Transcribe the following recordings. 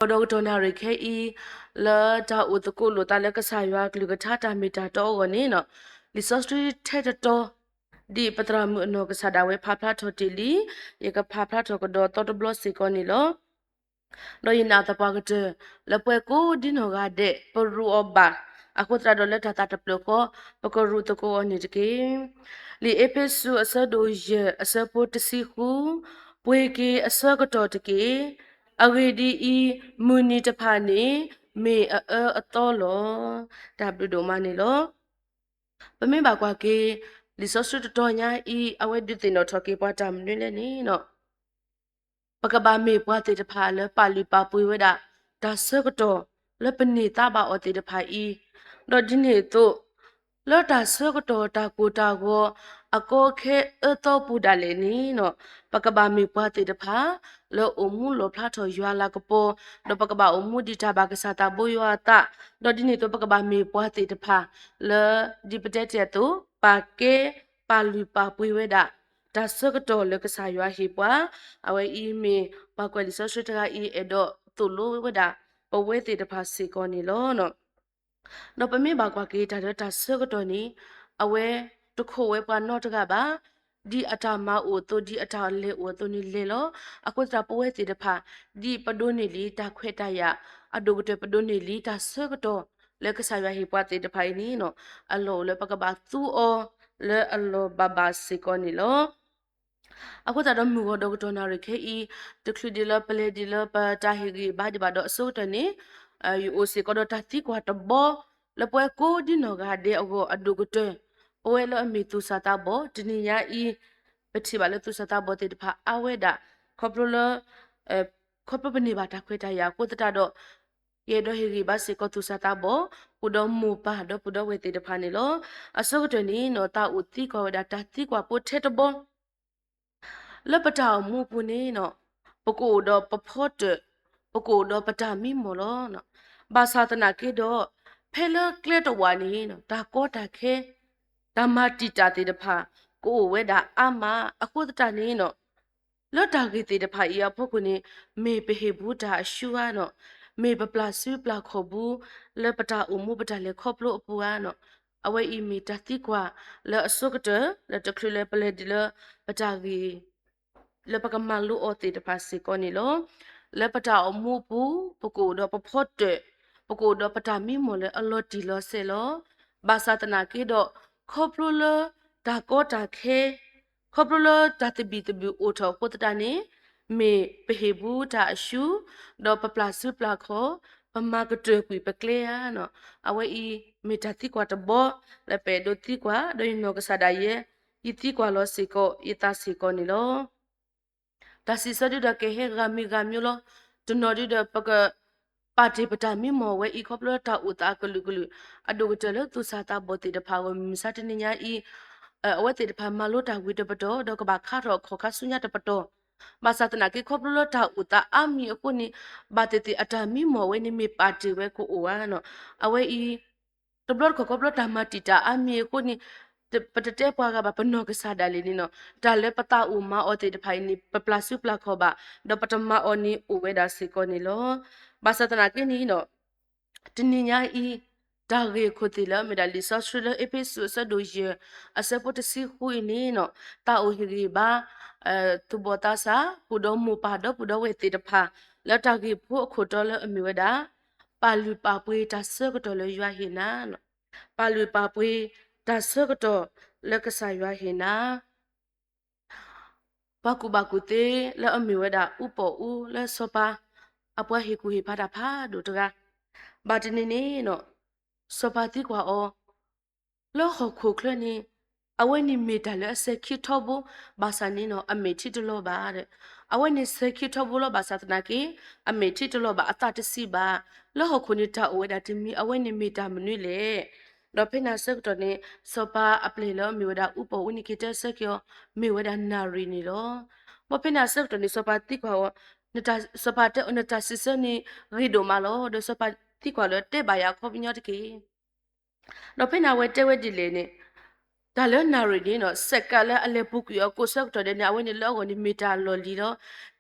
ဒီးကတီၢ်နၣ်ရံၣ်ခဲအံၤ လၢတၢ်အိၣ်သကိးလိာ်သးလၢကစၢ်ယွၤအကလုၢ်ကထါတၢ်မ့ၢ်တၢ်တီအဂီၢ်န့ၣ်, လံာ်စီဆှံထဲတတီၤ ဒ်ပသရၣ်မုၣ်အနီၢ်ကစၢ်ဒၣ်ဝဲဖးဖျါထီၣ်တ့ၢ်လံ, ယကဖးဖျါထီၣ်ကဒီးသီတဘျီစ့ၢ်ကီးန့ၣ်လီၤ. ဒီးယနာ်သပှၢ်ကတၢၢ် လၢပှၤကိးဒ်နီၢ်ဂၤဒဲး ပရူးအီၤဘၣ်, အဃိသတးဒီးလၢတၢ်သးတဖျၢၣ်ဃီ ပကရူးသကိးအီၤန့ၣ်တက့ၢ်. လံာ်အ့းဖ့းစူးအဆၢဒိၣ်ယဲၢ်အဆၢဖိတဆံဃု, ပှ့ၤက့ၤအဆၢကတီၢ်တက့ၢ်. အဂ့ၢ်ဒ်အံၤ, မုၢ်နံၤတဖၣ်န့ၣ် မ့ၢ်အအၢအသီလီၤ. တၢ်ဘျုးဒိၣ်မးန့ၣ်လီၤ. ပမ့ၢ်ဘၣ်ကွၢ်က့ၤ လံာ်စီဆှံတတီၤညါအံၤ အဝဲဒုးသ့ၣ်နီၣ်ထီၣ်က့ၤပှၤတၢ်မနုၤလဲၣ်န့ၣ်, ပကဘၣ်မ့ၢ်ပှၤသ့ၣ်တဖၣ်လၢပာ်လုၢ်ပာ်ပှ့ၤဝဲဒၣ် တၢ်ဆၢကတီၢ်လၢပန့ၢ်သါဘၣ်အီၤသ့ၣ်တဖၣ်အံၤ, ဒီးဒ်န့ၣ်အသိး လၢတၢ်ဆၢကတီၢ်တၢ်ကိၢ်တၢ်ဂီၤ အကီအခဲအၢသီပူၤဒၣ်လဲာ်န့ၣ်, ပကဘၣ်မ့ၢ်ပှၤသ့ၣ်တဖၣ် လၢအိၣ်မူလီၣ်ဖျါထီၣ်ယွၤလၤကပီၤ, ဒီးပကဘၣ်အိၣ်မူဒံးတၢ်ဘၣ်ကစၢ်သးဘိယွၤအသး, ဒီးဒ်န့ၣ်အသိး ပကဘၣ်မ့ၢ်ပှၤသ့ၣ်တဖၣ် လၢဒ်ပတဲတ့ၢ်အသိး ပာ်ကဲပာ်လုၢ်ပာ်ပှ့ၤဝဲဒၣ် တၢ်ဆၢကတီၢ်လၢကစၢ်ယွၤဟ့ၣ်ပှၤ, အဝဲအံၤမ့ၢ်ပှၤကွဲးလံာ်စီဆှံတဂၤအံၤ အဲၣ်ဒိးသိၣ်လိဝဲဒၣ် ပဝဲသ့ၣ်တဖၣ်စ့ၢ်ကီးန့ၣ်လီၤ. ဒီးပမ့ၢ်ဘၣ်ကွၢ်က့ၤတၢ်လၢတၢ်ဆၢကတီၢ်န့ၣ်, အဝဲတခိးဝဲပှၤနီတဂၤဘၣ်. ဒ်အတၢ်မၤအိၣ်အသိး ဒ်အတၢ်လဲၤအိၣ်အသိးန့ၣ်လဲၤလီၤ. အဃိသတးပဝဲသ့ၣ်တဖၣ် ဒ်ပဒိးန့ၢ်လံတၢ်ခွဲးတၢ်ယာ်, အဒိၣ်ကတၢၢ်ပဒိးန့ၢ်လံတၢ်ဆၢကတီၢ် လၢကစၢ်ယွၤဟ့ၣ်ပှၤသ့ၣ်တဖၣ်အံၤန့ၣ်, အလီၢ်အိၣ်လၢပကဘၣ်သူအီၤ လၢအလီၢ်ဘၣ်ဘၣ်စ့ၢ်ကီးန့ၣ်လီၤ. အဃိသတးဒီးမုၢ်ဂီၤဒီးကတီၢ်နၣ်ရံၣ်ခဲအံၤ, တချုးဒံးလၢပလဲၤဒံးလၢပတၢ်ဟ့ၣ်ဂံၢ်ဘါဒံးဘၣ်ဒီးအဆိကတၢၢ်န့ၣ်, ယအိၣ်စ့ၢ်ကီးဒီးတၢ်သံကွၢ်တဘီ လၢပဝဲကိးဒ်နီၢ်ဂၤဒဲးအဂီၢ်အဒိၣ်ကတၢၢ်, ပဝဲလၢအမ့ၢ်သူၣ်စၢ်သးဘီၣ် တနံၤညါအံၤ, ပထံၣ်ဘၣ်လၢသူၣ်စၢ်သးဘီၣ်သ့ၣ်တဖၣ်အါဝဲဒၣ် ခီဖျိလၢ ခီဖျိပန့ၢ်ဘၣ်တၢ်ခွဲးတၢ်ယာ်အဃိသတးဒီး, ယအဲၣ်ဒိးဟ့ၣ်ဂံၢ်ဘါစ့ၢ်ကီးသူၣ်စၢ်သးဘီၣ် ပူၤဒီးမိၢ်ပၢ်ဒီပုၢ်ဒီဝဲၢ်သ့ၣ်တဖၣ်န့ၣ်လီၤ. အဆိကတၢၢ်န့ၣ် သးအိၣ်သံကွၢ်ဝဲဒၣ်တၢ်သံကွၢ်ဖိထဲတဘီ လၢပတၢ်အိၣ်မူအပူၤန့ၣ်, ပကအိၣ်ဒီးပဖီတၢၣ်, ပကအိၣ်ဒီးပတၢ်မံမီၢ်လီၤ. ဘၣ်ဆၣ်သနာ်က့ဒီး, ဖဲလၢကျဲတဝာ်န့ၣ် တၢ်ကီတၢ်ခဲ, တၢ်မၤတံာ်တာ်သ့ၣ်တဖၣ် ကအိၣ်ဝဲဒၣ်အါမး အဃိသတးန့ၣ် လၢတၢ်ဂ့ၢ်သ့ၣ်တဖၣ်အံၤအဖီခိၣ်န့ၣ်, မ့ၢ်ပဟ့ၣ်ဘူးတၢ်အရှုဧါ, မ့ၢ်ပပျၢ်စုပျၢ်ခီၣ်ဘူး လၢပတၢ်အိၣ်မူပတၢ်လဲၤခီဖျိအပူၤဧါ. အဝဲအံၤမ့ၢ်တၢ်သံကွၢ်လၢအဆိကတၢၢ် လၢတချုးလၢပလဲၤဒံးလၢ ပတၢ်ဂ့ၢ် လၢပကမၤလိအီၤသ့ၣ်တဖၣ်စ့ၢ်ကီးန့ၣ်လီၤ. လၢပတၢ်အိၣ်မူအပူၤ, ပကအိၣ်ဒီးပဖီတၢၣ်, ပကအိၣ်ဒီးပတၢ်မံမီၢ်လၢအလီၤတံၢ်လီၤဆဲးလီၤ. ဘၣ်ဆၣ်သနာ်က့ဒီး, ခီဖျိလၢတၢ်ကီတၢ်ခဲ, ခီဖျိလၢတၢ်သဘံၣ်သဘုၣ်အိၣ်ထီၣ်အဃိသတးန့ၣ်, မ့ၢ်ပဟ့ၣ်ဘူးတၢ်အရှု, ဒီးပပျၢ်စုပျၢ်ခီၣ်, ပမၤကတၢၢ်ကွံာ်ပကျဲဧါ. အဝဲအံၤမ့ၢ်တၢ်သံကွၢ်တဘီ လၢပအဲၣ်ဒိးသံကွၢ် ဒီးယနီၢ်ကစၢ်ဒၣ်ယဲ ယသံကွၢ်လီၤစ့ၢ်ကီး ယသးစ့ၢ်ကီးန့ၣ်လီၤ. တၢ်စံးဆၢဒုဒီးကဟဲဂၤမံၤဂၤမံၤလီၤ. တနီၤဒုဒီးပက ပာ်တ့ၢ်ပတၢ်မံမီၢ်ဝဲအံၤ ခီဖျိလၢတၢ်အိၣ်သးအကလုာ်ကလုာ် အဒိၣ်ကတၢၢ်လၢသူၣ်စၢ်သးဘီၣ်သ့ၣ်တဖၣ်အဂီၢ် မုၢ်မဆါတနံၤညါအံၤ, အဝဲသ့ၣ်တဖၣ်မၤလိတၢ်ဝံၤတပတီၢ် ဒီးကဘၣ်ခါထီၣ်အခီၣ်ခါဆူညါတပတီၢ်. ဘၣ်ဆၣ်သနာ်က့ ခီဖျိလၢတၢ်အိၣ်သးအါမံၤအဃိန့ၣ်, ဘၣ်သ့ၣ်သ့ၣ်အတၢ်မံမီၢ်ဝဲန့ၣ် မ့ၢ်ပာ်တ့ၢ်ဝဲကအိၣ်ဧါ. အဝဲအံၤ တဘျီတခီၣ်ခီဖျိတၢ်မၤတံာ်တာ်အါမံၤအဃိန့ၣ်, ပတတဲပှၤဂၤဘၣ် ပနီၢ်ကစၢ်ဒၣ်လဲာ်န့ၣ်, တၢ်လၢပသးအိၣ်မၤအီၤသ့ၣ်တဖၣ်အံၤန့ၣ် ပပျၢ်စုပျၢ်ခီၣ်ဘၣ်, ဒီးပတမၤအီၤန့ၣ်အိၣ်ဝဲဒၣ်စ့ၢ်ကီးန့ၣ်လီၤ. ဘၣ်ဆၣ်သနာ်က့န့ၣ်, တနံၤညါအံၤ, တၢ်ဂ့ၢ်ခိၣ်သ့ၣ်လၢအမ့ၢ်ဒၣ်လံာ်စီဆှံလၢအ့းဖ့းစူးအဆၢဒိၣ်ယဲၢ် အဆၢဖိတဆံဃုအံၤန့ၣ်, သးအိၣ်ဟ့ၣ်ဂံၢ်ဘါ သူၣ်ဘီၣ်သးစၢ် ပူၤဒီးမိၢ်ပၢ်ဒီပုၢ်ဒီဝဲၢ်သ့ၣ်တဖၣ် လၢတၢ်ဂ့ၢ်ဖိအခိၣ်တီလၢအမ့ၢ်ဝဲဒၣ် ပာ်လုၢ်ပာ်ပှ့ၤတၢ်ဆၢကတီၢ်လၢယွၤဟ့ၣ်နၤ, ပာ်လုၢ်ပာ်ပှ့ၤတၢ်ဆၢကတီၢ်လၢကစၢ်ယွၤဟ့ၣ်နၤ. ပှၤကူၣ်ဘၣ်ကူၣ်သ့လၢအမ့ၢ်ဝဲဒၣ်အူပီၣ်အူလၢစီၤပၤ အပှၤဟ့ၣ်ကူၣ်ဟ့ၣ်ဖးတၢ်ဖးဒိၣ်တဂၤ, ဘၣ်တနံၤန့ၣ် စီၤပၤသံကွၢ်အီၤ လၢဟီၣ်ခိၣ်ချၢန့ၣ် အဝဲန့ၣ်မ့ၢ်တၢ်လၢအစဲၤခံထီဘိ, ဘၣ်ဆၣ်န့ၣ် အမဲာ်ထံတလီၤဘၣ်. အဝဲန့ၣ်စဲၤခံထီဘိလီၤ ဘၣ်ဆၣ်သနာ်က့ အမဲာ်ထံတလီၤဘၣ် အသးတဆံးဘၣ်. လၢဟီၣ်ခိၣ်န့ၣ်တၢ်အိၣ်ဝဲဒၣ်တမံၤ အဝဲန့ၣ်မ့ၢ်တၢ်မနုၤလဲၣ်. ဒီးဖဲန့ၣ်အဆၢကတီၢ်န့ၣ် စီၤပၤအပျဲၢ်လၢအမ့ၢ်ဝဲဒၣ်အူပီၣ်အူန့ၣ်က့ၤတဲဆၢက့ၤအီၤ မ့ၢ်ဝဲဒၣ်နၣ်ရံၣ်န့ၣ်လီၤ. ဘၣ်ဖဲန့ၣ်အဆၢကတီၢ်န့ၣ် စီၤပၤသံကွၢ်အီၤ, စီၤပၤတဲအီၤ နတၢ်စံးဆၢန့ၣ်ဂ့ၤဒိၣ်မးလီၤ. ဒီးစီၤပၤသံကွၢ်လၢတဲဘၣ်ယၤအခီပညီတက့ၢ်. ဒီးဖဲန့ၣ်အဝဲတဲဝဲဒ်လဲၣ်န့ၣ်, တၢ်လၢနၣ်ရံၣ်န့ၣ်နီၤ စဲးကးလၢအလဲၤပူၤကွံာ်အီၤကိးဆၢကတီၢ်ဒဲးန့ၣ် အဝဲန့ၣ်လၢအဂီၢ်န့ၣ် မ့ၢ်တၢ်လီၢ်လံၤလီၤ.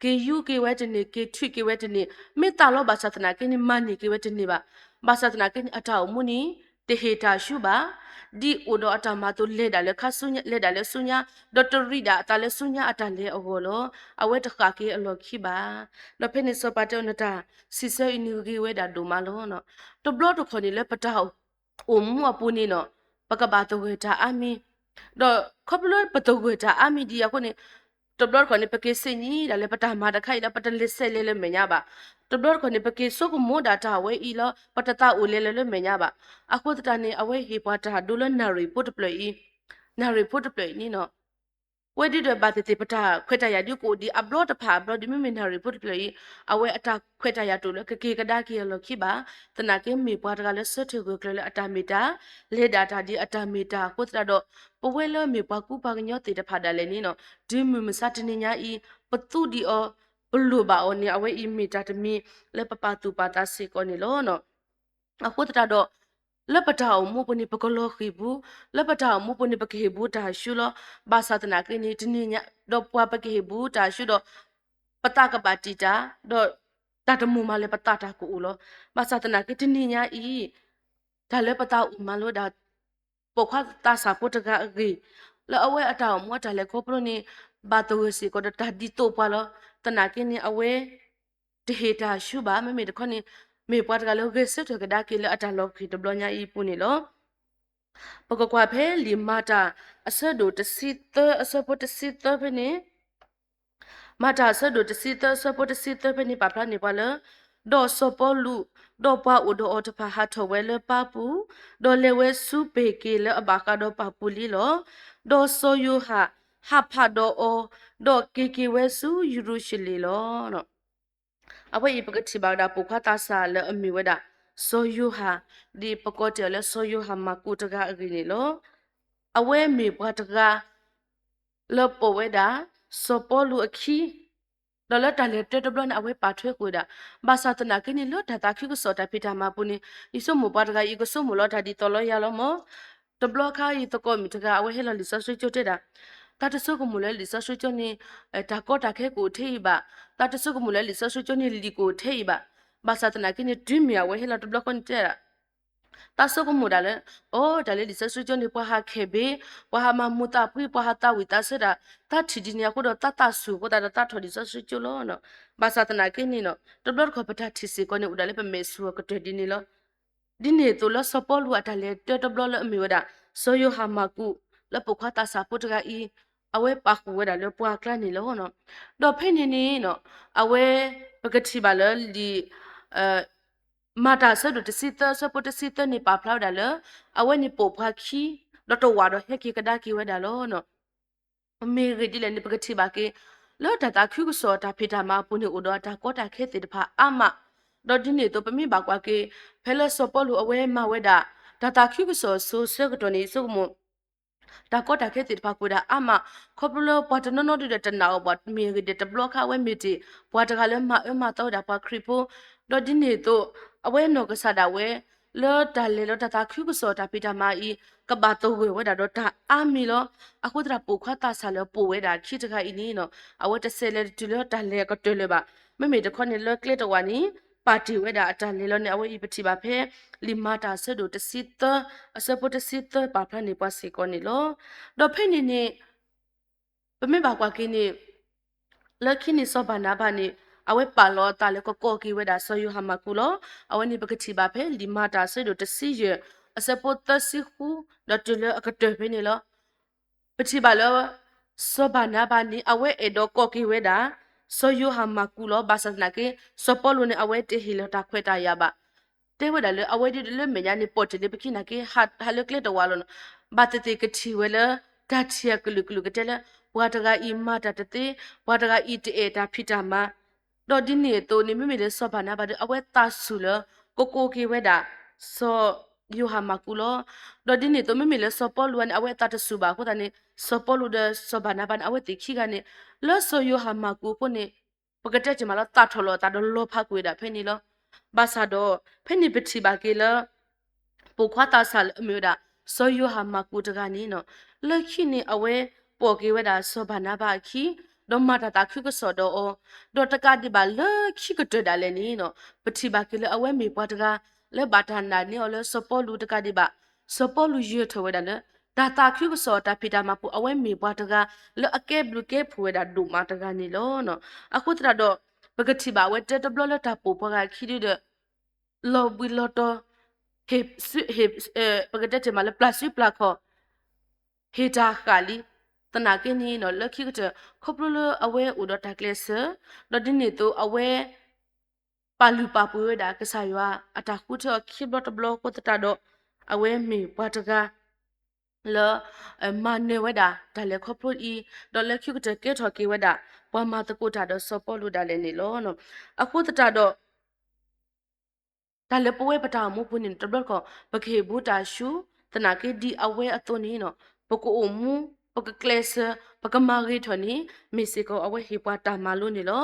က့ၤယူးက့ၤဝဲတန့ၢ် က့ၤထွံၣ်က့ၤဝဲတန့ၢ် မ့ၢ်သးလီၤ ဘၣ်ဆၣ်သနာ်က့န့ၣ် မၤန့ၢ်က့ၤဝဲတန့ၢ်ဘၣ်. ဘၣ်ဆၣ်သနာ်က့န့ၣ် အတၢ်အိၣ်မူန့ၣ် တဟ့ၣ်တၢ်ဆူၣ်ဘၣ်. ဒ်အိၣ်ဒီးအတၢ်မၤအသိး လဲၤဒၣ်လၢခါဆူညါ လဲၤဒၣ်လၢဆူညါ ဒီးတရံးဒၣ်အသးလၢဆူညါအတၢ်လဲၤအဂီၢ်လီၤ. အဝဲတဃၣ်က့ၤအလီၢ်ခံဘၣ်. ဒီးဖဲန့ၣ်စီၤပၤတဲအီၤ နတၢ်စံးဆၢအံၤန့ၣ်ဂ့ၤဝဲဒၣ်ဒိၣ်မးလီၤ. တဘျီတခီၣ်န့ၣ်လၢပတၢ် အိၣ်မူအပူၤန့ၣ်နီၤ ပကဘၣ်သဂၢၢ်တၢ်အါမံၤ, ဒီးခီဖျိလၢပသဂၢၢ်တၢ်အါမံၤဒ်အံၤအဃိန့ၣ် တဘျီတခီၣ်န့ၣ် ပက့ၤသ့ၣ်ညါဒၣ်လၢပတၢ်မၤတခါအံၤလၢပတလဲၤဆဲးလဲၤလၢမဲာ်ညါဘၣ်. တဘျီတခီၣ်န့ၣ် ပက့ၤဆိကမိၣ်ဒၣ်တၢ်ဝဲအံၤလီၤ ပတသးအိၣ်လဲၤလၢမဲာ်ညါဘၣ်. အဃိသတးန့ၣ် အဝဲဟ့ၣ်ပှၤတၢ်ဒိလၢနၣ်ရံၣ်ဖိတဖျၢၣ်အံၤ, နၣ်ရံၣ်ဖိတဖျၢၣ်အံၤန့ၣ်နီၤ ဝဲဒ်ဒီးဘၣ်သ့ၣ်သ့ၣ် ပတၢ်ခွဲးတၢ်ယာ်ဒ်ကအိၣ်ဒံးအဘျီတဖၣ်အဘျီဒီး မ့မ့ၢ်နၣ်ရံၣ်ဖိတဖျၢၣ်အံၤ အဝဲအတၢ်ခွဲးတၢ်ယာ်တအိၣ်လၢကက့ၤကဒါက့ၤအလီၢ်ခံဘၣ်. သနာ်က့မ့ၢ်ပှၤတဂၤလၢဆၢထၢၣ်ဂၢၢ်ကျၢၤလၢအတၢ်မ့ၢ်တၢ်, လဲၤဒၣ်တၢ်ဒ်အတၢ်မ့ၢ်တၢ်အဃိသတးဒီး ပဝဲလၢမ့ၢ်ပှၤကူပှၤကညီသ့ၣ်တဖၣ်ဒၣ်လဲာ်န့ၣ်နီၤ တုၤမုၢ်မဆါတနံၤညါအံၤ ပသူဒံးအီၤ ပလိၣ်ဘၣ်အီၤန့ၣ် အဝဲအံၤမ့ၢ်တၢ်တမံၤလၢပပာ်သူၣ်ပာ်သးစ့ၢ်ကီးန့ၣ်လီၤ. အဃိသတးဒီး လၢပတၢ်အိၣ်မူပူၤန့ၣ် ပကလီၤဃံၤဘူး, လၢပတၢ်အိၣ်မူပူၤန့ၣ် ပကဟ့ၣ်ဘူးတၢ်ဆူၣ်လီၤ. ဘၣ်ဆၣ်သနာ်က့န့ၣ် တနံၤညါဒီးပှၤပကဟ့ၣ်ဘူးတၢ်ဆူၣ်ဒီး ပသးကဘၣ်တံာ်တာ်, ဒီးတၢ်တမိၣ်မးလၢပသးတၢ်ကအိၣ်လီၤ. ဘၣ်ဆၣ်သနာ်က့တနံၤညါအံၤ တၢ်လၢပသးအိၣ်မးလၢဒၣ် ပိာ်ခွါသးစၢ်ဖိတဂၤအဂ့ၢ်, လၢအဝဲအတၢ်အိၣ်မူအတၢ်လဲၤခီဖျိန့ၣ် ဘၣ်သဂၢၢ်စ့ၢ်ကီးဒီးတၢ်ဒ်သိးပှၤလီၤ. သနာ်က့န့ၣ် အဝဲ တဟ့ၣ်တၢ်ဆူၣ်ဘၣ်. မ့မ့ၢ်တခီန့ၣ် မ့ၢ်ပှၤတဂၤလၢဂဲၤဆၢထၢၣ်ကဒါက့ၤလၢအတၢ်လီၤဃံၤတဘျီညါအံၤအပူၤန့ၣ်လီၤ. ပကကွၢ်ဖဲလံာ်မၤတၢ်အဆၢဒိၣ်တဆံသၢ အဆၢဖိတဆံသၢဖဲန့ၣ် မၤတၢ်အဆၢဒိၣ်တဆံသၢ အဆၢဖိတဆံသၢဖဲန့ၣ် ပာ်ဖျါန့ၢ်ပှၤလၢ ဒီးစီၤပီလူး ဒီးပှၤအိၣ်ဒီးအီၤတဖၣ်ဟးထီၣ်ဝဲလၢပၢ်ပူၤ, ဒီးလဲၤဝဲဆူပ့ၤက့ၤလၢအဘၣ်ဃးဒီးပၢ်ပူၤလံလီၤ. ဒီးစီၤယိၤဟၣ်ဟးဖးဒီးအီၤ, ဒီးက့ၤက့ၤဝဲဆူယရူၤၡလ့ၣ်လီၤ. အဝဲအံၤပကထံၣ်ဘၣ်ဝဲဒၣ်ပိာ်ခွါသးစၢ်လၢအမ့ၢ်ဝဲဒၣ် စီၤယိၤဟၣ်, ဒ်ပကိးတဲာ်အီၤလၢစီၤယိၤဟၣ်မၢ်ကူးတဂၤအဂ့ၢ်န့ၣ်လီၤ. အဝဲမ့ၢ်ပှၤတဂၤ လၢပိာ်ဝဲဒၣ် စီၤပီလူးအခံ, ဒီးလၢတၢ်လဲၤတၢတဘျီန့ၣ် အဝဲပာ်ထွဲဃုာ်ဝဲဒၣ်. ဘၣ်ဆၣ်သနာ်က့န့ၣ် လၢတၢ်သးခုကစီၣ်တၢ်ဖံးတၢ်မၤအပူၤန့ၣ် ယဆိကမိၣ်ပှၤတဂၤအံၤ ကဆိကမိၣ်လီၤတၢ်ဒ်သိးလီၤယၤလီၤမၢ်. တဘျီခါအံၤသကိးမုၣ်တဂၤ အဝဲဟဲလီၤလံာ်စီဆှံကၠိတဲဒၣ်, သးတဆိကမိၣ်လၢလံာ်စီဆှံကၠိန့ၣ် တၢ်ကီတၢ်ခဲကအိၣ်ထဲအံၤဘၣ်, သးတဆိကမိၣ်လၢလံာ်စီဆှံကၠိန့ၣ် လံာ်ကအိၣ်ထဲအံၤဘၣ်. ဘၣ်ဆၣ်သနာ်က့န့ၣ် တုၤမ့ၢ်အဝဲဟဲလီၤတဘျီဃီန့ၣ်တဲဒၣ် သးဆိကမိၣ်ဒၣ်လၢ အိ တၢ်လၢလံာ်စီဆှံကၠိန့ၣ် ပှၤဟးခဲၣ်ဘ့, ပှၤဟးမၤမူးသးဖှံ, ပှၤဟးသးဝံၣ်သးဆၢတၢ်, သးထံၣ်ဒ်န့ၣ်အဃိဒီး သးသးဆူၣ်အဃိသတးဒီး သးထီၣ်လံာ်စီဆှံကၠိလီၤ. ဘၣ်ဆၣ်သနာ်က့န့ၣ်နီၤ တဘျီတခီၣ်ပတၢ်ထံၣ်စ့ၢ်ကီးန့ၣ် အိၣ်ဒၣ်လၢပမဲာ်ဆူၣ်အကတၢၢ်ဒ်န့ၣ်လီၤ. ဒ်န့ၣ်အသိးလၢစီၤပီလူးအတၢ်လဲၤတၢတဘျီလၢအမ့ၢ်ဝဲဒၣ် စီၤယိၤဟၣ်မၢ်ကူး လၢပိာ်ခွါသးစၢ်ဖိတဂၤအံၤ အဝဲပာ်ဃုာ်ဝဲဒၣ်လၢပှၤအကျါန့ၣ်လီၤ. ဒီးဖဲန့ၣ်န့ၣ်နီၤ အဝဲ ပကထံၣ်ဘၣ်လၢလံာ် မၤတၢ်အဆၢဒိၣ်တဆံသၢ အဆၢဖိတဆံသၢန့ၣ် ပာ်ဖျါဝဲဒၣ်လၢ အဝဲန့ၣ်ပိာ်ပှၤခံ ဒီးတဝာ်ဒီးဟဲက့ၤကဒါက့ၤဝဲဒၣ်လီၤ. မ့ၢ်ဂ့ၢ်ဒ်လဲၣ်န့ၣ် ပကထံၣ်ဘၣ်က့ၤ လၢတၢ်သးခုကစီၣ်တၢ်ဖံးတၢ်မၤအပူၤန့ၣ် အိၣ်ဒီးအတၢ်ကီတၢ်ခဲသ့ၣ်တဖၣ်အါမး, ဒီးဒ်န့ၣ်အသိး ပမ့ၢ်ဘၣ်ကွၢ်က့ၤ ဖဲလၢစီၤပီလူးအဝဲမၤဝဲဒၣ် တၢ်သးခုကစီၣ်အစိၤဆၢကတီၢ်န့ၣ် ယဆိကမိၣ် တၢ်ကီတၢ်ခဲသ့ၣ်တဖၣ်ကွဲးဒၣ်အါမး, ခီဖျိလၢပှၤတနီၤနီၤဒုးဒီးတနာ်အီၤဘၣ် မ့ၢ်ဂ့ၢ်ဒ်တဘျီခါ အဝဲမ့ၢ်တ့ၢ် ပှၤတဂၤလၢမၤအၢမၤသီဝဲဒၣ်ပှၤခရံာ်ဖိ, ဒီးဒ်န့ၣ်အသိး အဝဲနီၢ်ကစၢ်ဒၣ်ဝဲ လၢတၢ်လဲၤလၢတၢ်သးခုကစီၣ်တၢ်ဖံးတၢ်မၤအံၤ ကဘၣ်သဂၢၢ်ဝဲဒၣ်ဒီးတၢ်အါမံၤလီၤ. အဃိသတး ပိာ်ခွါသးစၢ်လၢပိာ်ဝဲဒၣ်ခံတဂၤအံၤန့ၣ်နီၤ အဝဲတဆဲးလဲၤတတုၤလၢတၢ်လဲၤအကတၢၢ်လၢၤဘၣ်. မ့မ့ၢ်တခီန့ၣ်လၢကျဲတဝာ်န့ၣ် ပာ်တ့ၢ်ဝဲဒၣ်အတၢ်လဲၤလီၤန့ၣ် အဝဲအံၤပထံၣ်ဘၣ်ဖဲ လံာ်မၤတၢ်အဆၢဒိၣ်တဆံသၢ အဆၢဖိတဆံသၢပာ်ဖျါန့ၢ်ပှၤစ့ၢ်ကီးန့ၣ်လီၤ. ဒီးဖဲန့ၣ်န့ၣ် ပမ့ၢ်ဘၣ်ကွၢ်က့ၤန့ၣ် လၢခံန့ၣ်စီၤဘၤနၤဘၤန့ၣ် အဝဲပာ်လီၤအသးလၢကကိးက့ၤဝဲဒၣ်စီၤယိၤဟၣ်မၢ်ကူးလီၤ. အဝဲန့ၣ်ပကထံၣ်ဘၣ်ဖဲလံာ်မၤတၢ်အဆၢဒိၣ်တဆံယဲၢ် အဆၢဖိသၢဆံဃု ဒီးတုၤလၢအကတၢၢ်ဖဲန့ၣ်လီၤ. ပထံၣ်ဘၣ်လၢ စီၤဘၤနၤဘၤန့ၣ် အဝဲအဲၣ်ဒိးကိးက့ၤဝဲဒၣ် စီၤယိၤဟၣ်မၢ်ကူးလီၤ. ဘၣ်ဆၣ်သနာ်က့ စီၤပီလူးန့ၣ် အဝဲတဟ့ၣ်လီၤတၢ်ခွဲးတၢ်ယာ်ဘၣ်. တဲဝဲဒၣ်လၢအဝဲဒ်လၢမဲာ်ညါန့ၣ် ပိာ်တ့ၢ်လၢပခံနာ်က့ ဟးလၢကျဲတဝာ်လီၤနီၤ. ဘၣ်သ့ၣ်သ့ၣ်ကထံၣ်ဝဲလၢ တၢ်ထံၣ်အကလုာ်ကလုာ်ကတဲလၢ ပှၤတဂၤအံၤမၤတၢ်တသ့, ပှၤတဂၤအံၤတအဲၣ်တၢ်ဖံးတၢ်မၤ ဒီးဒ်န့ၣ်အသိးန့ၣ် မ့မ့ၢ်လၢစီၤဘၤနၤဘၤဒီး အဝဲသးဆူၣ်လၢ ကကိးက့ၤဝဲဒၣ် စီၤယိၤဟၣ်မၢ်ကူးလီၤ. ဒီးဒ်န့ၣ်အသိး မ့မ့ၢ်လၢစီၤပီလူးန့ၣ် အဝဲသးတဆူၣ်ဘၣ်အဃိသတးန့ၣ် စီၤပီလူးဒီးစီၤဘၤနၤဘၤန့ၣ် အဝဲသ့ၣ်ခံဂၤန့ၣ် လၢစီၤယိၤဟၣ်မၢ်ကူးအဃိန့ၣ် ပကတဲတ့ၢ်မးလၢသးထီၣ်လီၤအသးဒီးလီၤဖးကွံာ်ဝဲဒၣ်ဖဲန့ၣ်လီၤ. ဘၣ်ဆၣ်ဒီး ဖဲန့ၣ်ပထံၣ်ဘၣ်က့ၤလၢ ပိာ်ခွါသးစၢ်လၢအမ့ၢ်ဝဲဒၣ် စီၤယိၤဟၣ်မၢ်ကူးတဂၤန့ၣ်နီၤ, လၢခံန့ၣ် အဝဲပိာ်က့ၤဝဲဒၣ်စီၤဘၢ်နါဘၤအခံ, ဒီးမၤတၢ်သးခုကစီၣ်ဒီးအီၤ, ဒီးတကးဒံးဘၣ်လၢခံကတၢၢ်ဒၣ်လဲာ်န့ၣ်နီၤ, ပထံၣ်ဘၣ်က့ၤလၢအဝဲမ့ၢ်ပှၤတဂၤ လၢဘၣ်တၢ်နာ်န့ၢ်အီၤလၢစီၤပီလူးတကးဒံးဘၣ်, စီၤပီလူးယၢၤထီၣ်ဝဲဒၣ်လၢ တၢ်သးခုကစီၣ်တၢ်ဖံးတၢ်မၤပူၤ အဝဲမ့ၢ်ပှၤတဂၤ လၢအကဲဘျုးကဲဖှိၣ်ဝဲဒၣ်ဒိၣ်မးတဂၤန့ၣ်လီၤ. အဃိသတးဒီး ပကထံၣ်ဘၣ်အဝဲတဲတဘျီလၢတၢ်ပိာ်ပှၤဂၤခံဒုဒီး လီၤဘှံးလီၤတီၤ ဟ့ၣ် ပကတဲတ့ၢ်မးလၢပျၢ်စုပျၢ်ခီၣ် ဟ့ၣ်တၢ်ဃၣ်လံ. သနာ်က့န့ၣ်နီၤ လၢခံကတၢၢ် ခီဖျိလၢအဝဲအိၣ်ဒီးတၢ်ကျဲးစၢး, ဒီးဒ်န့ၣ်အသိးအဝဲ ပာ်လုၢ်ပာ်ပှ့ၤဝဲဒၣ်ကစၢ်ယွၤအတၢ်ဃုထၢအီၤခံဘျီတဘျီအဃိသတးဒီး အဝဲမ့ၢ်ပှၤတဂၤ လၢ မၤနၢၤဝဲဒၣ်တၢ်လဲၤခီဖျိအံၤ, ဒီးလၢခံကတၢၢ်ကဲထီၣ်က့ၤဝဲဒၣ် ပှၤမၤသကိးတၢ်ဒီးစီၤပီလူးဒၣ်လဲာ်န့ၣ်လီၤ. အဃိသတးဒီး တၢ်လၢပဝဲပတၢ်အိၣ်မူပူၤန့ၣ် တဘျီတခီၣ် ပကဟ့ၣ်ဘူးတၢ်ဆူ သနာ်က့ဒ်အဝဲအသိးန့ၣ်နီၤ ပကအိၣ်မူ ပကကျဲးစၢး ပကမၤဂ့ၤထီၣ်န့ၣ် မ့ၢ်စ့ၢ်ကီးအဝဲဟ့ၣ်ပှၤတၢ်မၤလိန့ၣ်လီၤ.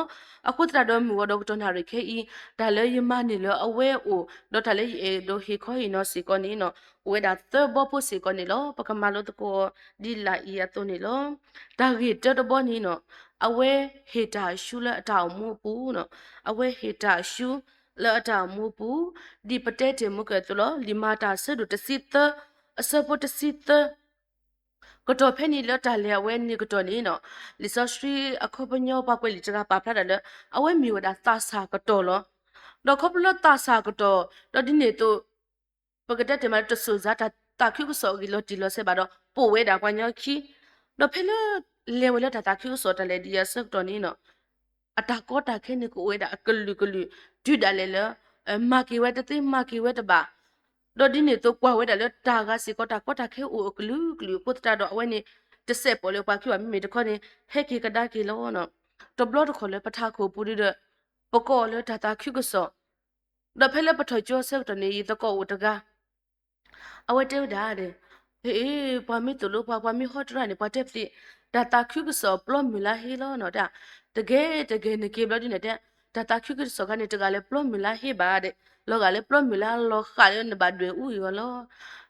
အဃိသတးဒီးမုၢ်ဂီၤဒီးကတီၢ်နၣ်ရံၣ်ခဲအံၤ တၢ်လၢယမၤန့ၢ်လၢအဝဲအအိၣ် ဒီးတၢ်လၢယအဲၣ်ဒိးဟ့ၣ်ခီဟ့ၣ်နီၤစ့ၢ်ကီးန့ၣ်နီၤ အိၣ်ဝဲဒၣ်သၢဘီဖိစ့ၢ်ကီးန့ၣ်လီၤ. ပကမၤလိသကိးအီၤဒ်လာ်အံၤအသိးန့ၣ်လီၤ. တၢ်ဂ့ၢ်တၢတဘီန့ၣ်နီၤ အဝဲဟ့ၣ်တၢ်အရှုံးလၢအတၢ်အိၣ်မူအပူၤနီၤ အဝဲဟ့ၣ်တၢ်အရှုံးလၢအတၢ်အိၣ်မူအပူၤ ဒ်ပတဲတ့ၢ်မုၢ်ကၢၢ်အသိးလီၤ. လံာ်မၤတၢ်အဆၢဒိၣ်တဆံသၢ အဆၢဖိတဆံသၢ ကတီၢ်ဖဲန့ၣ်လၢတၢ်လဲၤအဝဲန့ၣ်ကတီၢ်န့ၣ်နီၤ လံာ်စီဆှံအခီပညီပှၤကွဲးလံာ်တဂၤပာ်ဖျါတၢ်လၢ အဝဲမ့ၢ်ဝဲဒၣ်သးစၢ်ကတီၢ်လီၤ. ဒီးခီဖျိလၢသးစၢ်ကတီၢ် ဒီးဒ်န့ၣ်အသိး ပကတဲတ့ၢ်မးလၢတစိၢ်စါတၢ်သးခုကစီၣ်အဂ့ၢ်လီၤတံၢ်လီၤဆဲးဘၣ်ဒီး ပိာ်ဝဲဒၣ်ပှၤညီခံ ဒီးဖဲလၢ လဲၤဝဲလၢတၢ်သးခုကစီၣ်တၢ်လဲၤဒ်အံၤအဆၢကတီၢ်န့ၣ်နီၤ အတၢ်ကီတၢ်ခဲန့ၣ်ကအိၣ်ဝဲဒၣ်အကလုာ်ကလုာ် တုၤဒၣ်လဲာ်လၢ မၤက့ၤဝဲတသ့ မၤက့ၤဝဲတဘၣ် ဒီးဒ်န့ၣ်အသိးကွၢ်ဝဲဒၣ်လၢတၢ်ဂၤစ့ၢ်ကီး တၢ်ကီတၢ်ခဲအိၣ်အကလုာ်ကလုာ်အဃိသတးဒီး အဝဲန့ၣ် တစဲးပိာ်လၢပှၤခံဘၣ် မ့မ့ၢ်တခီန့ၣ် ဟဲက့ၤကဒါက့ၤလီၤ. တဘျီတခီၣ်လၢပထးခိၣ်ပူၤဒုဒီး ပကိးအီၤလၢတၢ်သးခုကစီၣ် ဒီးဖဲလၢပထီၣ်ကၠိအဆၢကတီၢ်န့ၣ် ယသကိးအိၣ်တဂၤ အဝဲတဲဝဲဒၣ်ဒီး ဟ့ၣ် ပှၤမ့ၢ်သိၣ်လိပှၤ ပှၤမ့ၢ်ဟီတရၣ်န့ၣ် ပှၤတဲပသ့ၣ် တၢ်သးခုကစီၣ်ပျီမုၢ်လါဟ့လီၤနီၤ တၢ် တဂ့ၤတဂ့ၤ နက့ၤဘျီဒ်န့ၣ်တဲ တၢ်သးခုကစီၣ်ခါန့ၣ် တဂၤလၢပျီမုၢ်လါဟ့ဘၣ်ဒီး လီၤဂာ်လၢပျီမုၢ်လါလီၤဃာ်လၢနဘၣ်ဒွဲၣ်အူအံၤဂီၢ်လီၤ.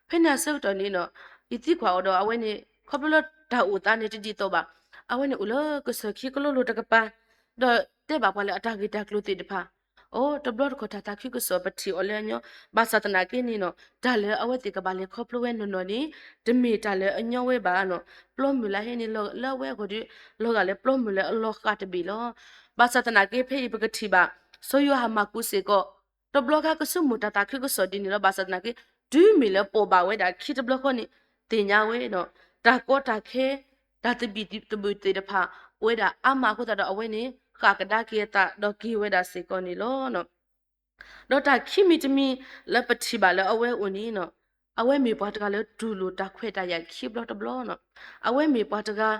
ဖဲန့ၣ်အဆၢကတီၢ်န့ၣ်နီၤ ယသံကွၢ်အီၤဒီး အဝဲန့ၣ် ခီဖျိလၢတၢ်အိၣ်သးန့ၣ်တဒ်သိးဘၣ် အဝဲန့ၣ်အိၣ်လၢကစၢၢ်ခံကလိလိၤတကပၤ ဒီးတဲဘၣ်ပှၤလၢအတၢ်ဂ့ၢ်တၢ်ကျိၤသ့ၣ်တဖၣ် အိ တဘျီတခီၣ်တၢ်သးခုကစီၣ်ပထံၣ်အီၤလၢအညီ ဘၣ်ဆၣ်သနာ်က့န့ၣ်နီၤ တၢ်လၢအဝဲသ့ၣ်ကဘၣ်လဲၤခီဖျိဝဲနီၢ်နီၢ်န့ၣ် တမ့ၢ်တၢ်လၢအညီဝဲဘၣ်နီၤ ပျီမုၢ်လါဟ့န့ၣ် လၢအဝဲအဂီၢ်ဒီး လီၤဂာ်လၢပျီမုၢ်လါအလီၤဃာ်တဘ့ၣ်လီၤ. ဘၣ်ဆၣ်သနာ်က့ဖဲအံၤပကထံၣ်ဘၣ် စီၤယိၤဟၣ်မၢ်ကူးစ့ၢ်ကီး တဘျီခါကဆိကမိၣ်တၢ်သးခုကစီၣ်ဒ်န့ၣ်လီၤ. ဘၣ်ဆၣ်သနာ်က့ တုၤမ့ၢ်လၢပိာ်ဘၣ်ဝဲဒၣ်ခံတဘျီဃီန့ၣ် သ့ၣ်ညါဝဲနီၤ တၢ်ကီတၢ်ခဲ တၢ်သဘံၣ်သဘုၣ်သ့ၣ်တဖၣ် အိၣ်ဝဲဒၣ်အါမးအဃိသတးဒီး အဝဲန့ၣ် ဃၣ်ကဒါက့ၤအသးဒီးက့ၤဝဲဒၣ်စ့ၢ်ကီးန့ၣ်လီၤ. ဒီးတၢ်ခံမံၤတမံၤလၢပထံၣ်ဘၣ်လၢအဝဲအအိၣ်န့ၣ်နီၤ အဝဲမ့ၢ်ပှၤတဂၤလၢတူၢ်လိာ်တၢ်ခွဲးတၢ်ယာ်ခံဘျီတဘျီနီၤ အဝဲမ့ၢ်ပှၤတဂၤ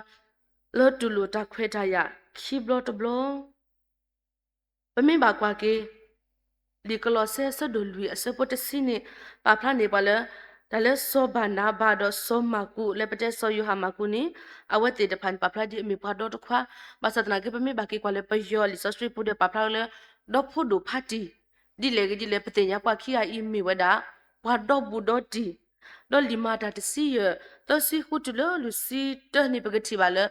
လၢတူၢ်လိာ်တၢ်ခွဲးတၢ်ယာ်ခံဘျီတဘျီ ပမ့ၢ်ဘၣ်ကွၢ်က့ၤ လံာ်ကလီးစဲအဆၢဒိၣ်လွံၢ်အဆၢဖိတဆံန့ၣ် ပာ်ဖျါန့ၢ်ပှၤလၢ တၢ်လၢစီၤဘၢ်နါဘၤဒီးစီၤမၢ်ကူး လၢပတဲစီၤယိၤဟၣ်မၢ်ကူးန့ၣ် အဝဲသ့ၣ်တဖၣ်န့ၣ် ပာ်ဖျါဒ်အမ့ၢ်ပှၤဒီတခွါ ဘၣ်ဆၣ်သနာ်က့ ပမ့ၢ်ဘၣ်က့ၤကွၢ်လၢပယီၤလံာ်စီဆှံပူၤဒီး ပာ်ဖျါလၢဒီဖိဒိၣ်ဖးတံၢ် ဒ်လဲၣ်ဂ့ၤဒ်လဲၣ် ပသ့ၣ်ညါပှၤခံဂၤအံၤမ့ၢ်ဝဲဒၣ် ပှၤဒီဘူးဒီတံၢ် ဒီးလံာ်မၤတၢ်တဆံယဲၢ် သၢဆံဃုတုၤလၢလွံၢ်ဆံတၢန့ၣ် ပကထံၣ်ဘၣ်လၢ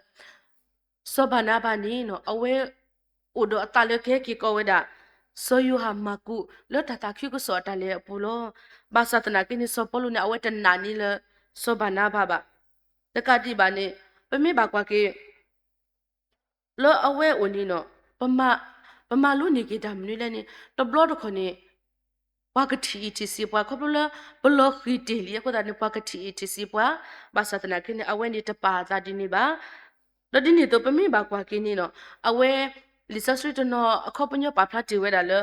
စီၤဘၢ်နါဘၤန့ၣ်နီၤ အဝဲအိၣ်ဒီးအသးလၢကဟဲက့ၤကီးဝဲဒၣ် စီၤယိၤဟၣ်မၢ်ကူး လၢတၢ်သးခုကစီၣ်အတၢ်လဲၤအပူၤလီၤ. ဘၣ်ဆၣ်သနာ်က့န့ၣ် စီၤပီလူးန့ၣ် အဝဲတနာ်န့ၢ်လၢ စီၤဘၢ်နါဘၤဘၣ်. တကးဒံးဘၣ်န့ၣ် ပမ့ၢ်ဘၣ်ကွၢ်က့ၤ လၢအဝဲအအိၣ်န့ၣ်နီၤ ပမၤလိန့ၢ်က့ၤတၢ်မနုၤလဲၣ်န့ၣ် တဘျီတခီၣ်န့ၣ် ပှၤကထံၣ်အံၤထံၣ်ဆံးပှၤ ခီဖျိလၢပလီၤဃံၤတ့ၢ်လံအဃိသတးန့ၣ် ပှၤကထံၣ်အံၤထံၣ်ဆံးပှၤ ဘၣ်ဆၣ်သနာ်က့န့ၣ် အဝဲန့ၣ်တပာ်အသးဒ်န့ၣ်ဘၣ်. ဒီးဒ်န့ၣ်အသိး ပမ့ၢ်ဘၣ်ကွၢ်က့ၤန့ၣ်နီၤ အဝဲ လံာ်စီဆှံတနီၤအခီပညီပာ်ဖျါတ့ၢ်ဝဲဒၣ်လၢ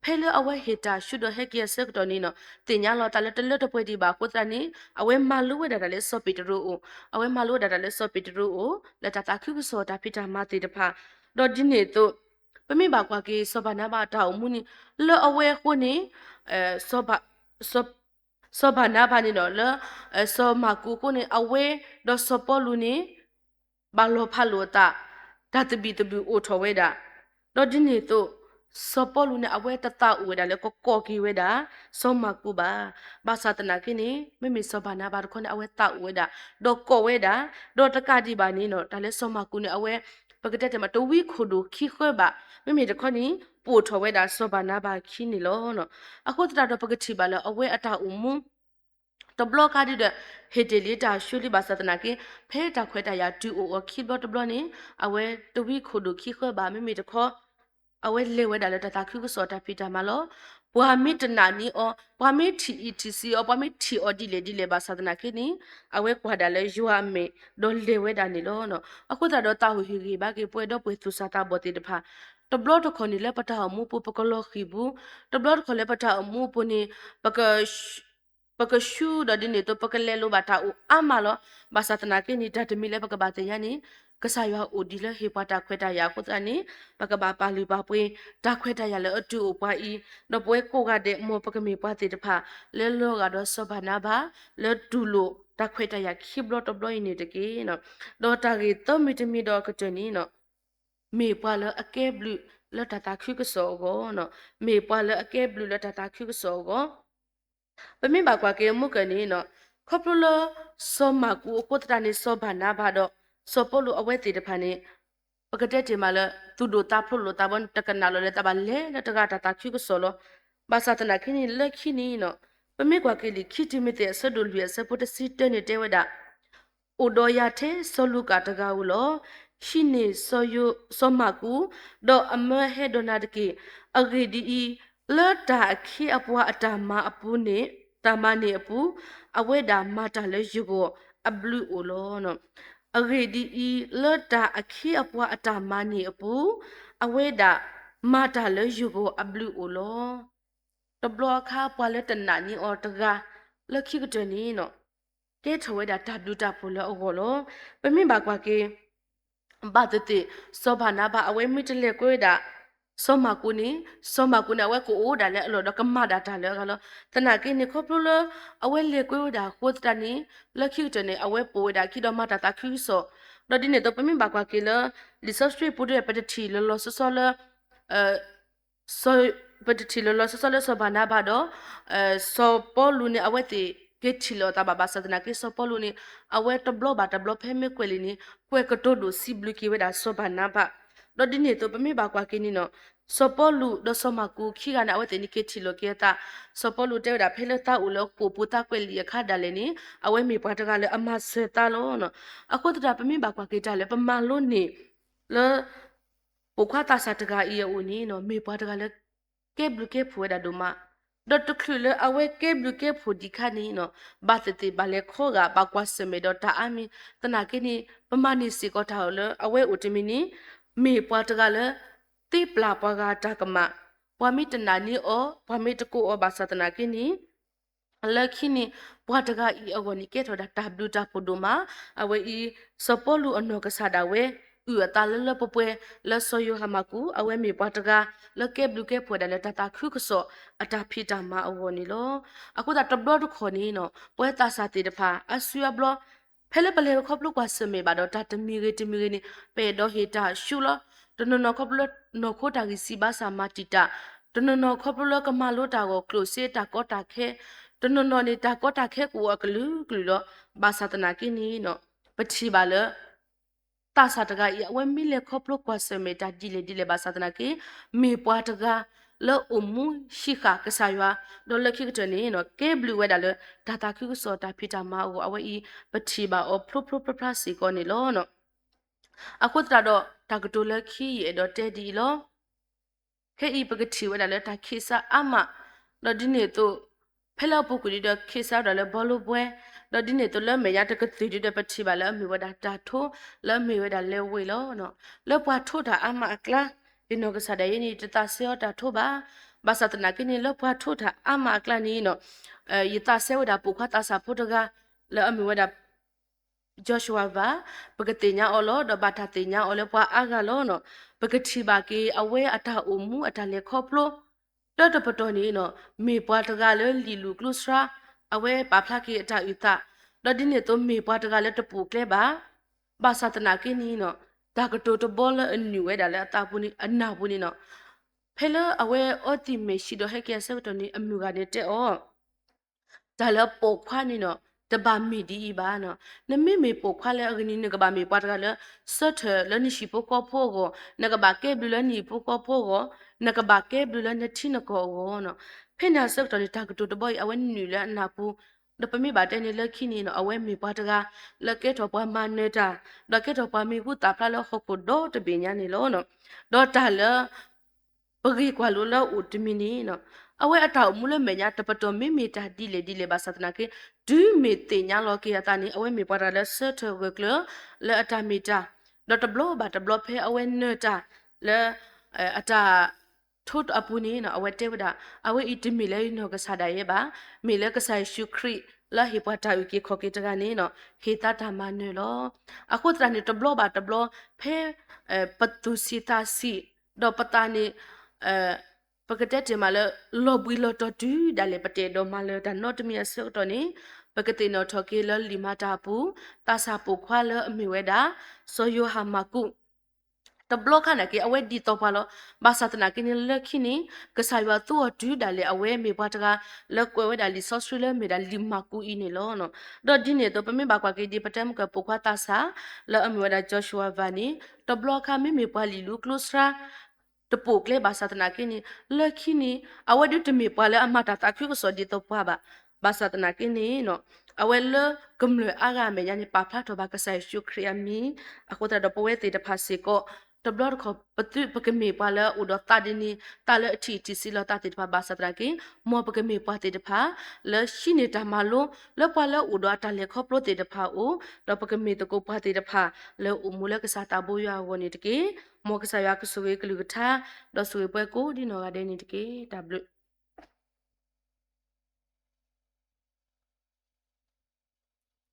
ဖဲလၢအဝဲဟ့ၣ်တၢ်ဆူဒီးဟဲက့ၤအဆၢကတီၢ်န့ၣ်နီၤ သ့ၣ်ညါလီၤအသးလၢတလၢတပှဲၤဒံးဘၣ်အဃိသတးန့ၣ် အဝဲမၤလိဝဲဒၣ်တၢ်လၢစီၤပ့းတရူးအအိၣ် အဝဲမၤလိဝဲဒၣ်တၢ်လၢစီၤပ့းတရူးအအိၣ် လၢတၢ်သးခုကစီၣ်တၢ်ဖံးတၢ်မၤသ့ၣ်တဖၣ် ဒီးဒ်န့ၣ်အသိး ပမ့ၢ်ဘၣ်ကွၢ်က့ၤစီၤဘၢ်နါဘၤအတၢ်အိၣ်မူန့ၣ် လၢအဝဲအဃိန့ၣ် စီၤဘၢ်နါဘၤန့ၣ်ဒီးလၢ စီၤမၢ်ကူးအဃိန့ၣ် အဝဲဒီးစီၤပီလူးန့ၣ် ဘၣ်လီၤဖးလိာ်အသး တၢ်သဘံၣ်သဘုၣ်အိၣ်ထီၣ်ဝဲဒၣ် ဒီးဒ်န့ၣ်အသိး စီၤပီလူးန့ၣ် အဝဲတသးအိၣ်ဝဲဒၣ်လၢကကိးက့ၤဝဲဒၣ် စီၤမၢ်ကူးဘၣ်. ဘၣ်ဆၣ်သနာ်က့န့ၣ် မ့မ့ၢ်စီၤဘၢ်နါဘၤတခီန့ၣ် အဝဲသးအိၣ်ဝဲဒၣ် ဒီးကိးဝဲဒၣ်, ဒီးတကးဒံးဘၣ်န့ၣ်နီၤ တၢ်လၢစီၤမၢ်ကူးန့ၣ် အဝဲ ပကတဲတဲမး တဝံခိၣ်ဒိၣ်ခံဃၢဘၣ်, မ့မ့ၢ်တခီန့ၣ် ပိာ်ထီၣ်ဝဲဒၣ်စီၤဘၢ်နါဘၤခံန့ၣ်လီၤ. အဃိသတးဒီးပကထံၣ်ဘၣ်လၢအဝဲအတၢ်အိၣ်မူ တဘျီခါဒုဒီး ဟ့ၣ်တ့ၢ်လံတၢ်ဆှၢလံဘၣ်ဆၣ်သနာ်က့ ဖဲတၢ်ခွဲးတၢ်ယာ်တုၤအိၣ်အီၤခံဘျီတဘျီန့ၣ် အဝဲတဝံခိၣ်ဒိၣ်ခံဃၢဘၣ် မ့မ့ၢ်တခီ အဝဲလဲၤဝဲဒၣ်လၢတၢ်သးခုကစီၣ်တၢ်ဖံးတၢ်မၤလီၤ. ပှၤမ့ၢ်တနာ်န့ၢ်အီၤ, ပှၤမ့ၢ်ထံၣ်အံၤထံၣ်ဆံးအီၤ, ပှၤမ့ၢ်ထံၣ်အီၤဒ်လဲၣ်ဒ်လဲၣ်ဘၣ်ဆၣ်သနာ်က့န့ၣ် အဝဲကွၢ်ဒၣ်လၢယွၤအမဲာ် ဒီးလဲၤဝဲဒၣ်န့ၣ်လီၤ. အဃိသတးဒီးသးအိၣ်ဟ့ၣ်ဂံၢ်ဘါက့ၤပှၤဒီပုၢ်ဝဲၢ်သူၣ်စၢ်သးဘီၣ်သ့ၣ်တဖၣ် တဘျီတခီၣ်န့ၣ်လၢပတၢ်အိၣ်မူပူၤ ပကလီၤဃံၤပူၤ, တဘျီတခီၣ်လၢပတၢ်အိၣ်မူအပူၤန့ၣ် ပက ပကဆူဒီးဒ်န့ၣ်အသိး ပကလဲၤလိာ်ဘၣ်တၢ်အိၣ်အါမးလီၤ. ဘၣ်ဆၣ်သနာ်က့န့ၣ် တၢ်တမံၤလၢပကဘၣ်သ့ၣ်ညါန့ၣ် ကစၢ်ယွၤအိၣ်ဒံးလၢဟ့ၣ်ပှၤတၢ်ခွဲးတၢ်ယာ်အဃိသတးန့ၣ် ပကဘၣ်ပာ်လုၢ်ပာ်ပှ့ၤ တၢ်ခွဲးတၢ်ယာ်လၢအတုၤအိၣ်ပှၤအံၤ, ဒီးပဝဲကိးဂၤဒဲး မ်ပကမ့ၢ်ပှၤသ့ၣ်တဖၣ် လၢလီၤဂာ်ဒီးစီၤဘၢ်နါဘၤ လၢတူၢ်လိာ်တၢ်ခွဲးတၢ်ယာ်ခံဘျီတဘျီအံၤန့ၣ်တက့ၢ်. ဒီးတၢ်ဂ့ၢ်သၢမံၤတမံၤဒီးအကတၢၢ်န့ၣ် မ့ၢ်ပှၤလၢအကဲဘျုးလၢတၢ်သးခုကစီၣ်အဂီၢ်, မ့ၢ်ပှၤလၢအကဲဘျုးလၢတၢ်သးခုကစီၣ်အဂီၢ် ပမ့ၢ်ဘၣ်ကွၢ်က့ၤမုၢ်ကၢၢ်န့ၣ် ခီဖျိလၢ စီၤမၢ်ကူးအဃိသတးန့ၣ် စီၤဘၢ်နါဘၤဒီး စီၤပီလူးအဝဲသ့ၣ်တဖၣ်န့ၣ် ပကတဲတ့ၢ်မးလၢ သူၣ်ဒိၣ်သးဖျိးလိာ်သးဘီ တကနၣ်လီၤလၢတၢ်ဘၣ်လဲၤလၢတဂၤတၢ်သးခုကစီၣ်လီၤ. ဘၣ်ဆၣ်သနာ်က့န့ၣ် လၢခံန့ၣ် ပမ့ၢ်ကွၢ်က့ၤလံာ်ခံတံၤမသ့းအဆၢဒိၣ်လွံၢ်အဆၢဖိတဆံတၢန့ၣ်တဲဝဲဒၣ် အိၣ်ဒီးယၤထဲစီၤလူၤကၣ်တဂၤဧိၤလီၤ. ဟံးန့ၢ်စီၤမၢ်ကူး, ဒီးအမၢဟဲဒီးနၤတက့ၢ်. အဂ့ၢ်ဒ်အံၤ, လၢတၢ်အခ့အပှၤအတၢ်မၤအပူၤန့ၣ်, တၢ်မၤန့ၢ်အပူၤ, အဝဲဒၣ်မၤတၢ်လၢယဂီၢ်အဘျုးအိၣ်လီၤ. အဂ့ၢ်ဒ်အံၤ, လၢတၢ်အခ့အပှၤအတၢ်မၤန့ၢ်အပူၤ, အဝဲဒၣ်မၤတၢ်လၢယဂီၢ်အဘျုးအိၣ်လီၤ. တဘျီအခါပှၤလၢတနာ်န့ၢ်အီၤတဂၤ လၢခံကတၢၢ်န့ၣ် ကဲထီၣ်ဝဲဒၣ်တၢ်ဘျုးတၢ်ဖှိၣ်လၢအဂီၢ်လီၤ. ပမ့ၢ်ဘၣ်ကွၢ်က့ၤ ဘၣ်သ့ၣ်သ့ၣ် စီၤဘၢ်နါဘၤအဝဲမ့ၢ်တလဲၤကွဲဝဲဒၣ် စီၤမၢ်ကူးန့ၣ် စီၤမၢ်ကူးန့ၣ် အဝဲကအိၣ်ဒၣ်လၢအလီၢ်ဒီးကမၤဒၣ်တၢ်လၢအဂၤလီၤ. သနာ်က့န့ၣ် ခီဖျိလၢ အဝဲလဲၤကွဲဝဲဒၣ်အဃိသတးန့ၣ် လၢခံကတၢၢ်န့ၣ် အဝဲပိာ်ဝဲဒၣ်အခံဒီးမၤတၢ်သးခုကစီၣ် ဒီးဒ်န့ၣ်အသိး ပမ့ၢ်ဘၣ်ကွၢ်က့ၤလၢ လံာ်စီဆှံပူၤဒီး ပတထံၣ်လီၤလီၤဆီဆီလၢ စီၤ ပတထံၣ်လီၤလီၤဆီဆီလၢစီၤဘၢ်နါဘၤဒီး စီၤပီလူးန့ၣ် အဝဲသ့ၣ်က့ၤထံၣ်လိာ်အသးဘၣ် ဘၣ်ဆၣ်သနာ်က့ စီၤပီလူးန့ၣ် အဝဲတဘျီဘၣ်တဘျီဖဲမ့ၢ်ကွဲးလံာ်န့ၣ် ကွဲးကတိၤဒိၣ်စံးဘျုးက့ၤဝဲဒၣ်စီၤဘၢ်နါဘၤ ဒီးဒ်န့ၣ်အသိး ပမ့ၢ်ဘၣ်ကွၢ်က့ၤန့ၣ်နီၤ စီၤပီလူးဒီးစီၤမၢ်ကူးခံဂၤန့ၣ် အဝဲသ့ၣ်န့ၣ်က့ၤထံၣ်လိာ်က့ၤအသး စီၤပီလူးတဲဝဲဒၣ် ဖဲလၢသးအိၣ်လၢဟီၣ်ခိၣ်ပူၤသးကွဲးလံာ်အခါဒၣ်လဲာ်န့ၣ် အဝဲမ့ၢ်ပှၤတဂၤလၢအမၤစၢၤသးလီၤ. အဃိသတး ပမ့ၢ်ဘၣ်ကွၢ်က့ၤတၢ်လၢပမၤလိန့ၢ် လၢ ပိာ်ခွါသးစၢ်တဂၤအံၤအအိၣ်န့ၣ်နီၤ မ့ၢ်ပှၤတဂၤလၢ ကဲဘျုးကဲဖှိၣ်ဝဲဒၣ်ဒိၣ်မး, ဒီးတချုးလၢအဝဲကဲဘျုးကဲဖှိၣ်ဒံးခါန့ၣ်နီၤ ဘၣ်သ့ၣ်သ့ၣ်ဘၣ်လဲၤခီဂာ် ဘၣ်ကွၢ်ဆၢၣ်မဲာ်ဒီးတၢ်အါမံၤ, သနာ်က့န့ၣ် ပမၤန့ၢ်စ့ၢ်ကီးတၢ်လၢအဝဲအိၣ်တမံၤန့ၣ် မ့ၢ်ပှၤတဂၤလၢ သ့ပျၢ်ပှၤဂၤတၢ်ကမၣ်, ပှၤမ့ၢ်တနာ်န့ၢ်အီၤ ပှၤမ့ၢ်တကိးအီၤဘၣ်ဆၣ်သနာ်က့န့ၣ် လၢခံန့ၣ် ပှၤတဂၤအံၤအဂီၢ်န့ၣ် ကဲထီၣ်ဒၣ်တၢ်ဘျုးတၢ်ဖှိၣ်ဒိၣ်မး, အဝဲအံၤ စီၤပီလူးအနီၢ်ကစၢ်ဒၣ်ဝဲ အုၣ်အသးလၢလၢပှဲၤပှဲၤ လၢစီၤယိၤဟၣ်မၢ်ကူး အဝဲမ့ၢ်ပှၤတဂၤ လၢကဲဘျုးကဲဖှိၣ်ဝဲဒၣ်လၢတၢ်သးခုကစီၣ် အတၢ်ဖံးတၢ်မၤအဂီၢ်န့ၣ်လီၤ. အဃိသတးတဘျီတခီၣ်န့ၣ်နီၤ ပဝဲသးစၢ်သ့ၣ်တဖၣ် အါစုအါဘျီ ဖဲလၢပလဲၤခီဖျိကွၢ်ဆၢၣ်မဲာ်ဘၣ်ဒီးတၢ်တမံၤဂ့ၤတမံၤဂ့ၤန့ၣ် ပအဲၣ်ဒိးဟ့ၣ်တၢ်ဆူလီၤ. တနီၤနီၤခီဖျိလၢနီၢ်ခိတၢ်ဂံၢ်စၢ်ဘါစၢ်မၤတံာ်တာ်, တနီၤနီၤခီဖျိလၢကမၤလိတၢ်အဂီၢ်ကျိၣ်စ့တၢ်ကီတၢ်ခဲ, တနီၤနီၤန့ၣ် တၢ်ကီတၢ်ခဲကအိၣ်အကလုာ်ကလုာ်လီၤ. ဘၣ်ဆၣ်သနာ်က့န့ၣ် ပထံၣ်ဘၣ်လၢ သးစၢ်တဂၤအံၤ အဝဲမ့ၢ်လဲၤခီဖျိကွၢ်ဆၢၣ်မဲာ်တၢ်ဒ်လဲၣ်ဒ်လဲၣ်ဘၣ်ဆၣ်သနာ်က့ မ့ၢ်ပှၤတဂၤလၢအိၣ်မူဟံးဃာ်ကစၢ်ယွၤ, ဒီးလၢခံကတၢၢ်န့ၣ် ကဲဘျုးဝဲဒၣ်လၢတၢ်သးခုကစီၣ်တၢ်ဖံးတၢ်မၤအဂီၢ် အဝဲအံၤ ပထံၣ်ဘၣ်အီၤဖျိဖျိဖျါဖျါစ့ၢ်ကီးန့ၣ်လီၤ. အဃိသတးဒီး တၢ်ကတိၤလၢခံယအဲၣ်ဒိးတဲဒ်အံၤလီၤ. ခဲအံၤပကထံၣ်ဝဲဒၣ်လၢတၢ်ခ့စါအါမး, ဒီးဒ်န့ၣ်အသိး ဖဲလၢအပူၤကွံာ်ဒီးခ့စါဝဲဒၣ်လၢဘီလိပှဲၤ, ဒီးဒ်န့ၣ်အသိးလၢမဲာ်ညါတကသ့ၣ်ဒုဒီးပထံၣ်ဘၣ်လၢအမ့ၢ်ဝဲဒၣ်တၢ်ထိ လၢအမ့ၢ်ဝဲဒၣ်လဲၤဝ့ၤလီၤ. လၢပှၤထိတၢ်အါမးအကျါ, ယနီၢ်ကစၢ်ဒၣ်ယဲန့ၣ် ယတသးစဲအီၤတၢ်ထိဘၣ်. ဘၣ်ဆၣ်သနာ်က့န့ၣ် လၢပှၤထိတၢ်အါမးအကျါန့ၣ် ယသးစဲဝဲဒၣ်ပိာ်ခွါသးစၢ်ဖိတဂၤ လၢအမ့ၢ်ဝဲဒၣ် Joshua ဘၣ်, ပကသ့ၣ်ညါအီၤလီၤ, ဒီးဘၣ်တၢ်သ့ၣ်ညါအီၤလၢပှၤအါဂၤလီၤ. ပကထံၣ်ဘၣ်က့ၤ အဝဲအတၢ်အိၣ်မူအတၢ်လဲၤခီဖျိ တၢတပတီၢ်န့ၣ် မ့ၢ်ပှၤတဂၤလၢလံာ်လူၢ်ကျိဆှါ အဝဲပာ်ဖျါက့ၤအတၢ်အုၣ်သး, ဒီးဒ်န့ၣ်အသိးမ့ၢ်ပှၤတဂၤလၢတပိာ်ကျဲဘၣ်. ဘၣ်ဆၣ်သနာ်က့န့ၣ် တၢ်ကတိၤတဘီလၢအနုာ်ဝဲဒၣ်လၢအသးပူၤန့ၣ် အနၢ်ပူၤန့ၣ် ဖဲလၢအဝဲအီသံးမ့ၢ်ဆံးဒီးဟဲက့ၤအဆၢကတီၢ်န့ၣ် အမုၢ်ဂၤန့ၣ်တဲအီၤ တၢ်လၢပိာ်ခွါန့ၣ်နီၤ တဘၣ်မ့ၢ်ဒ်အံၤဘၣ်နီၤ. နမ့မ့ၢ်ပိာ်ခွါလၢအဂ့ၤန့ၣ် နကဘၣ်မ့ၢ်ပှၤတဂၤလၢ ဆၢထၢၣ်လၢနဟံၣ်ဖိဃီဖိအဂီၢ်, နကဘၣ်ကဲဘျုးလၢနဟံၣ်ဖိဃီဖိအဂီၢ်, နကဘၣ်ကဲဘျုးလၢနထံနကီၢ်အဂီၢ်နီၤ. ဖဲန့ၣ်အဆၢကတီၢ်န့ၣ် တၢ်ကတိၤတဘီအံၤ အဝဲနုာ်လၢအနၢ်ပူၤ, ဒီးပမ့ၢ်ဘၣ်တဲန့ၣ်လၢခံန့ၣ်နီၤ အဝဲမ့ၢ်ပှၤတဂၤ လၢကဲထီၣ်ပှၤမၤနၢၤတၢ်, ဒီးကဲထီၣ်ပှၤမံၤဟူသၣ်ဖျါလၢဟီၣ်ခိၣ်ဒီတဘ့ၣ်ညါန့ၣ်လီၤ. ဒီးတၢ်လၢ ပဂ့ၢ်ကွၢ်လိလၢအိၣ်တမံၤန့ၣ်နီၤ အဝဲအတၢ်အိၣ်မူလၢမဲာ်ညါ တပတီၢ်မ့မ့ၢ်တၢ်ဒ်လဲၣ်ဒ်လဲၣ်ဘၣ်ဆၣ်သနာ်က့ တုၤမ့ၢ်သ့ၣ်ညါလီၤက့ၤအသးန့ၣ် အဝဲမ့ၢ်ပှၤတဂၤလၢဆၢထၢၣ်ဂၢၢ်ကျၢၤ လၢအတၢ်မ့ၢ်တၢ်, ဒီးတဘျီဘၣ်တဘျီဖဲအဝဲနၢၤတၢ်လၢ အတၢ် ထိအပူၤန့ၣ်နီၤ အဝဲတဲဝဲဒၣ် အဝဲအံၤတမ့ၢ်လၢယနီၢ်ကစၢ်ဒၣ်ယဲဘၣ်, မ့ၢ်လၢကစၢ်ယ့ၣ်ၡူးခရံာ်လၢအဟ့ၣ်ပှၤတၢ်အုၣ်က့ၤခီၣ်က့ၤတဂၤန့ၣ်နီၤ ဟ့ၣ်သါတၢ်မၤနၢၤလီၤ. အဃိသတးန့ၣ် တဘျီဘၣ်တဘျီ ဖဲ ပသူၣ်ဆံးသးဆံး ဒီးပသးန့ၣ် ပကတဲတ့ၢ်မးလၢ လီၤဘှံးလီၤတီၤတုၤဒၣ်လဲာ် ပတအဲၣ်ဒိးမၤလၢၤတၢ်နီတမံၤအဆၢကတီၢ်န့ၣ် ပကသ့ၣ်နီၣ်ထီၣ်က့ၤလၢလံာ်မၤတၢ်အပူၤ သးစၢ်ပိာ်ခွါလၢအမ့ၢ်ဝဲဒၣ် စီၤယိၤဟၣ်မၢ်ကူး တဘျီခါန့ၣ်က့ အဝဲဒ်သိးပှၤလီၤ. ဘၣ်ဆၣ်သနာ်က့န့ၣ် လၢခံန့ၣ် ကစၢ်ယွၤသူအီၤတုၤဒၣ်လဲာ် အဝဲမ့ၢ်ပှၤတဂၤ လၢကွဲးဝဲဒၣ်လံာ်စီဆှံလၢမ့ၢ်ဒၣ်လံာ်မၢ်ကူးအံၤန့ၣ်လီၤ. ဒီးဒ်န့ၣ်အသိး ပမ့ၢ်ဘၣ်ကွၢ်က့ၤဒ်ပတဲမုၢ်ကၢၢ်ပိာ်ခွါသးစၢ် လၢအမ့ၢ်ဝဲဒၣ် Joshua Vine န့ၣ် တဘျီခါမ့မ့ၢ်ပှၤလံာ်လူၤကျိဆှါ တပိာ်ကျဲဘၣ်ဆၣ်သနာ်က့န့ၣ် လၢခံန့ၣ် အဝဲဒၣ်တမ့ၢ်ပှၤလၢအမၤတၢ်သးခုကစီၣ်ဒ်သိးပှၤဘၣ်. ဘၣ်ဆၣ်သနာ်က့န့ၣ် အဝဲလၢကမျၢၢ်အါဂၤအမဲာ်ညါန့ၣ် ပာ်ဖျါထီၣ်ဘၣ်ကစၢ်ယ့ၣ်ၡူးခရံာ်အမံၤ အဃိသတးဒီးပဝဲသ့ၣ်တဖၣ်စ့ၢ်ကီး တဘျီတခီၣ် ပသုပကမ့ၢ်ပှၤလၢအအိၣ်ဒီးသးဒ်န့ၣ် သးလၢအထံၣ်အထံၣ်ဆံးလီၤသးသ့ၣ်တဖၣ်ဘၣ်ဆၣ်သနာ်က့ မ်ပကမ့ၢ်ပှၤသ့ၣ်တဖၣ် လၢဟံးန့ၢ်တၢ်မၤလိ လၢပှၤလၢအအိၣ်ဒီးအတၢ်လဲၤခီဖျိသ့ၣ်တဖၣ်အအိၣ် ဒီးပကမ့ၢ်သကိးပှၤသ့ၣ်တဖၣ် လၢအိၣ်မူလၢကစၢ်သးဘိယွၤအဂီၢ်န့ၣ်တက့ၢ်. မ်ကစၢ်ယွၤကဆိၣ်ဂ့ၤကလုၢ်ကထါ ဒီးဆိၣ်ဂ့ၤပှၤကိးဒ်နီၢ်ဂၤဒဲးန့ၣ်တက့ၢ်. တၢ်ဘျုး